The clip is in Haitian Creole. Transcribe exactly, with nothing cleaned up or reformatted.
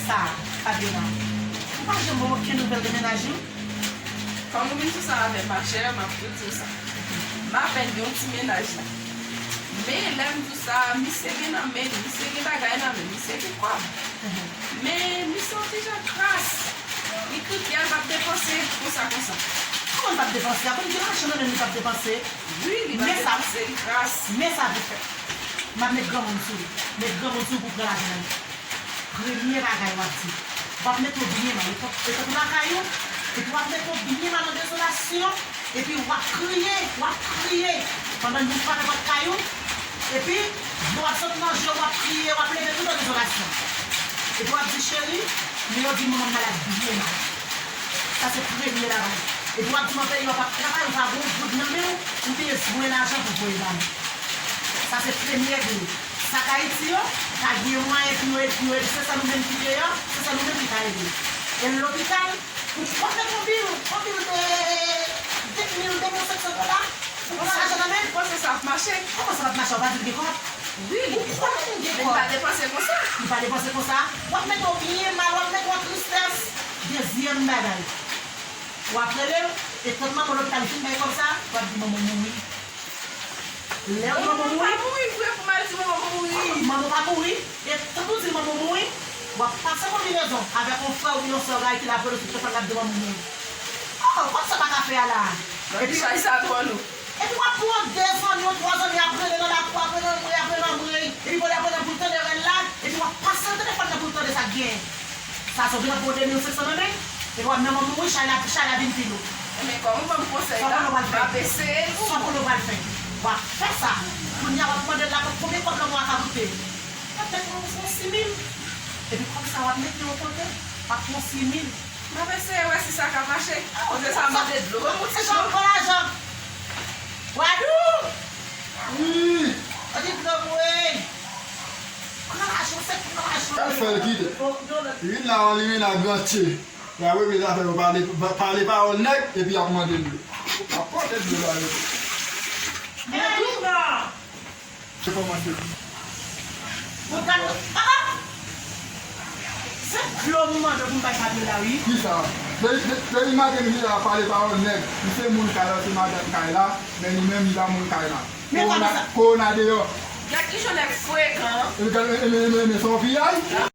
Sa, Fabiola, ou pa janm ban m okenn nouvèl de mennaj ou? Kòm ou vin sou sa avè m, machè, m ap tou di w sa. M apèn gen yon ti mennaj la. Men lè m di w sa, misye gen nan men l, misye gen bagay nan men l, misye gen kòb. Men misye yon ti jan kras. Li krityèl, l p ap depanse konsa konsa. Kòman l p ap depanse? Akoz li gen lajan nan men l, li p ap depanse? Wi, li p ap depanse, li kras. Men sa pou fè. M ap met granmoun sou li. Met granmoun sou li pou pran lajan nan men l. Premye bagay w ap di, w ap mete w byen mal, etankou lakay ou, epi w ap mete w byen mal nan dezolasyon, epi w ap kriye, w ap kriye, pandan l frape pòt kay ou, epi dlo ap sot nan je w, w ap kriye, w ap leve tout an dezolasyon. Epi w ap di, cheri, men yo di manman m malad byen mal. Sa se premye bagay. Epi w ap di m an peyi w ap travay, ou pa gen yon goud nan men w, ou te jwenn lajan pou voye ba mwen. Sa se premye de yo. Sa k Ayiti yo, pa gen mwayen pou yo ede, pou yo ede, se sèl ou menm ki deyò, se sèl ou menm ki ka ede. E lopital, ou pran yon bil, yon bil de de mil, de mil senk san dola, ou pran lajan nan men l. Ou panse sa ap mache? Kòman sa p ap mache? Ou pa di l gen kòb? Wi, li gen kòb. Ou konnen li gen kòb. Men li pa depanse konsa. Li pa depanse konsa. W ap mete w byen mal, w ap mete w an tristès. Dezyèm bagay, w ap rele l, e tank manman lopital fin bay kòb sa, w ap di manman mouri. Lè w di manman mouri, pa mouri vre pou m al di manman mouri. Manman pa mouri. E tank ou di manman mouri, w ap pase konbinezon avèk yon frè oubyen yon sè w gen ki la polis ou telefòn l ap di manman mouri. Oh, kòb sa pa ka fè a la. Epi chay sa twò lou. Epi w ap pran de zanmi, yon twa zanmi ap rele nan lakou, ap rele nan mwen, ap rele nan mwen. Epi pou l ap rele pou l tande rèl la, epi w ap pase nan telefòn nan pou l tande sa k genyen. Sa se w vin ap pran de mil senk san nan men l, epi w ap nan manman mouri, chay la, chay la vin pi lou. Ebyen, kòm ou ban m konsèy la, m ap eseye l pou ou. Sa konnen w pral fè? W ap fè sa. Kounye a, w ap mande l la konbyen kòb lanmò a ka koute. Petèt yon sis mil. Epi kòb sa, w ap mete yon kote, w ap pran sis mil. M ap eseye wè si sa ka mache. Kote sa mande dlo. Ban m yon ti dlo. Pran lajan. Wadou! Wi! An di dlo mwen. Pran lajan, se pran lajan. Sa fè l kite. Vin la, li vin la grantye. Y a regle zafè yo, pale, pale pawòl nèg, epi y ap mande dlo. Y ap pote dlo ba yo. Mèt ou nan! Se kòman se? Mwen pral, ah! Se dlo m mande pou m bay Fabiola, wi. Kisa? Depi, depi, depi maten misye ap pale pawòl nèg, li se moun kay la, se madanm kay la, men li menm li pa moun kay la. Men kòman sa? Kowona deyò. Gad kijan nèg frekan. E, e, e, e, e, men se yon piyay.